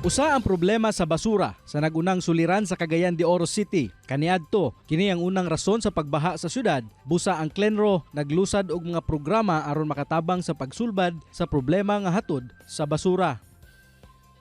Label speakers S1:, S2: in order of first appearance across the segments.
S1: Usa ang problema sa basura sa nagunang suliran sa Cagayan de Oro City. Kaniadto, kini ang unang rason sa pagbaha sa syudad. Busa ang Clenro naglusad og mga programa aron makatabang sa pagsulbad sa problema nga hatod sa basura.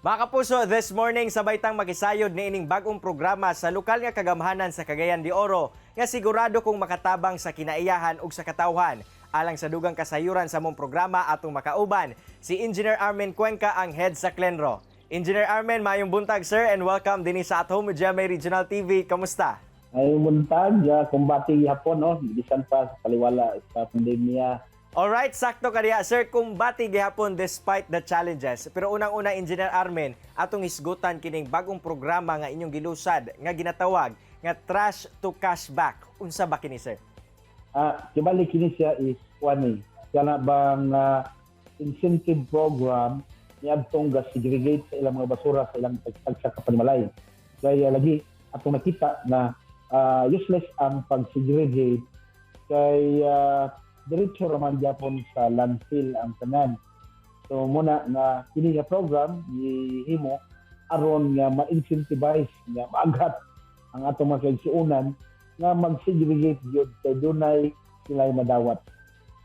S2: Mga kapuso, this morning sabay tang makisayod niining bagong programa sa lokal nga kagamhanan sa Cagayan de Oro nga sigurado kung makatabang sa kinaiyahan ug sa katawhan. Alang sa dugang kasayuran sa among programa, atong makauban si Engineer Armin Cuenca, ang head sa Clenro. Engineer Armin, maayong buntag, sir, and welcome dinhi sa At Home with GMA Regional TV. Kamusta?
S3: Ay buntag, kumbati gihapon, no, bisan pa sa paliwala sa pandemya.
S2: Alright, sakto ka diha, sir, kumbati gihapon despite the challenges. Pero unang-una, Engineer Armin, atong hisgutan kining bagong programa nga inyong gilusad nga ginatawag nga Trash to Cash Back. Unsa ba kini, sir?
S3: Kibali kini siya is kuan ni kana bang incentive program niadtong ga segregate sa ilang mga basura sa ilang tagsa ka panimalay. Kaya lagi atong nakita na useless ang pag-segregate kay diretso raman gyapon sa landfill ang tanan. So muna nga kini nga program gihimo aron nga ma-incentivize nga maaghat ang atong mga kaigsuonan nga mag-segregate gyud kay dunay sila'y madawat.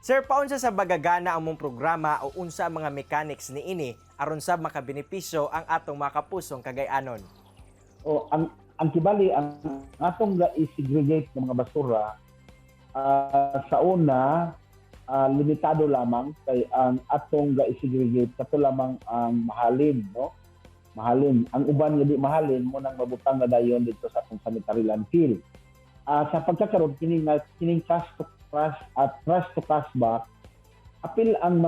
S2: Sir, paunsa sa bagagana ang among programa o unsa ang mga mechanics niini aron sab makabenepisyo ang atong mga kapusong Kagayanon?
S3: O ang kibali ang atong ga i-segregate ng mga basura, sa una, limitado lamang kay ang atong ga i-segregate kato lamang ang mahalin, no, mahalin. Ang uban nga di mahalin mo nang mabutang na dayon dito sa atong sanitary landfill. Sa pagkakaroon kini nga kining cash to cash at trash to cash back, apil ang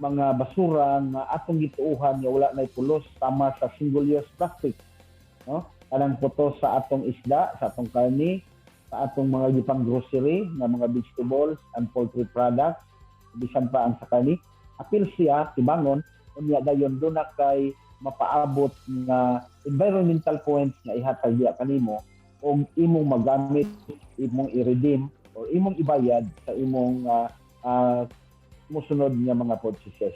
S3: mga basura nga atong gituuhan nga wala nay pulos, sama sa single use plastic, no, kanang putos sa atong isda, sa atong karne, sa atong mga gipang grocery nga mga vegetables and poultry products, bisan pa ang sa karne, apil siya tibangon. Unya dayon duna kay mapaabot nga environmental points nga ihatag diya kanimo og imong magamit, imong i-redeem or imong ibayad sa imong musunod nga mga purchases.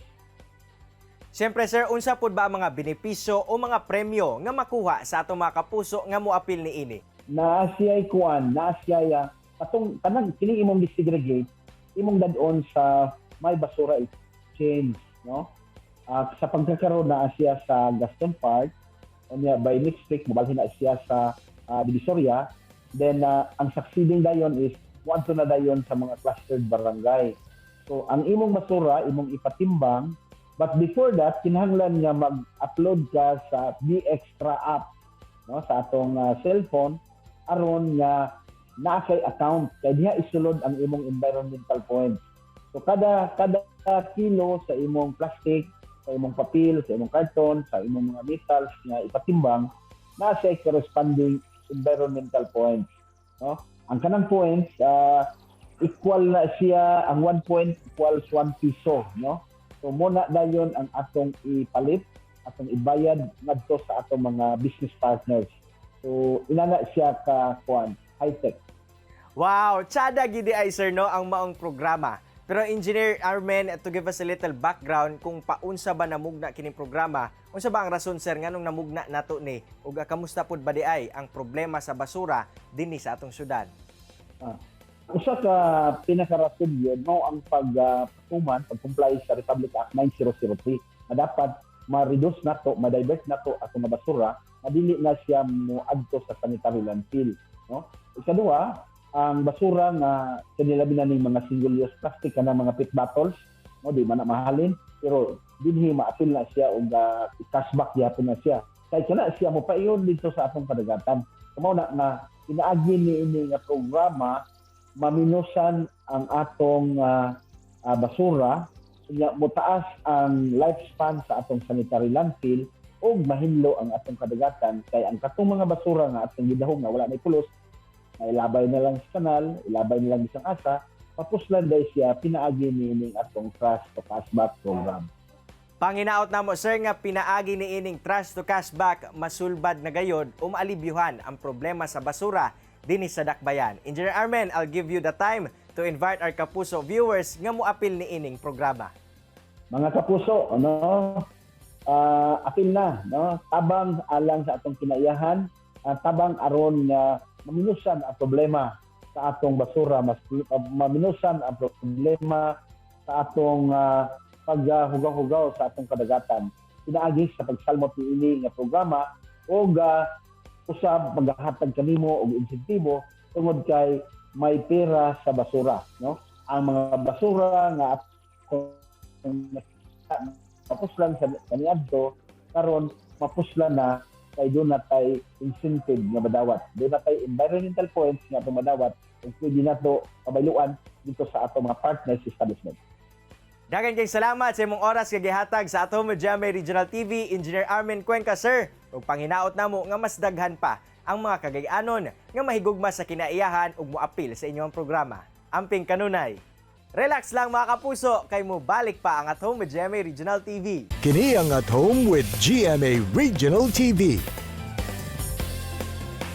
S2: Siyempre, sir, unsa pud ba ang mga benepisyo o mga premyo nga makuha sa atong mga kapuso nga moapil niini?
S3: Naa siya'y kuan, naa siya'y atong kanang kining imong disegregate, imong dad-on sa May Basura Exchange, no? Sa pagkakaroon naa siya sa Gaston Park, unya by next week mobalhin na siya sa Divisoria, then ang succeeding dayon is muadto na dayon sa mga clustered barangay. So ang imong basura imong ipatimbang, but before that kinahanglan nga mag-upload ka sa B-Extra app, no, sa atong cellphone aron nga naa kay account kay diha isulod ang imong environmental points. So kada kada kilo sa imong plastic, sa imong papel, sa imong karton, sa imong mga metals nga ipatimbang, naa siya corresponding environmental points, no? Ang kanang points, equal na siya, ang 1 point equals 1 piso, no? So muna dayon ang atong ipalit, atong ibayad ngadto sa atong mga business partners. So inana siya ka kuan, high tech.
S2: Wow, tsada gidi ay, sir, no, ang maong programa. Pero Engineer Armen, to give us a little background kung paunsa ba namugna kining programa, unsa ba ang rason, sir, nganong namugna nato ni ug kamusta pud ba di ay ang problema sa basura dinhi sa atong syudad?
S3: Usa ka pinakarason yun mao ang pagtuman, pag-comply sa Republic Act 9003 na dapat ma-reduce nato, ma-divert nato atong mga basura na dili na siya moadto sa sanitary landfill, no? Ikaduha, ang basura nga kanilabi na ning mga single use plastic, kanang mga PET bottles, no, di man na mahalin pero dinhi maapil na siya og cashback gyapon na siya kay kana siya mo payon dito sa atong kadagatan. Mao na nga pinaagi ni ini nga programa maminusan ang atong basura, unya motaas ang lifespan sa atong sanitary landfill ug mahinlo ang atong kadagatan kay ang katong mga basura nga atong gidahom nga wala nay pulos, ilabay na lang sa kanal, ilabay na lang bisang asa, mapuslan dahil siya pinaagi ni ining atong Trash to Cashback program.
S2: Panginaot namo, sir, nga pinaagi ni ining Trash to Cash Back masulbad na gayod o maalibyuhan ang problema sa basura dinhi sa Dakbayan. Engineer Armen, I'll give you the time to invite our Kapuso viewers nga moapil ni ining programa.
S3: Mga kapuso, ano, Apil na, no? Tabang alang sa atong kinaiyahan, tabang aron nga maminusan ang problema sa atong basura, mas maminusan ang problema sa atong paghugaw-hugaw sa atong kadagatan pinaagi sa pagsalmot niini nga programa o usab maghahatag kanimo og insentibo tungod kay may pera sa basura, no? Ang mga basura nga atong mapuslan sa kaniadto karon, mapuslan na kay duna tay incentive nga madawat, duna tay environmental points nga atong madawat ug pwede nato pabayluan dito sa atong mga partners establishment.
S2: Daghang kay salamat sa imong oras nga gihatag sa At Home with GMA Regional TV, Engineer Armin Cuenca, sir. Ug panghinaot namo nga mas daghan pa ang mga Kagay-anon nga mahigugma sa kinaiyahan ug moapil sa inyong programa. Amping kanunay. Relax lang, mga kapuso, kay mo balik pa ang At Home with GMA Regional TV.
S4: Kini ang At Home with GMA Regional TV.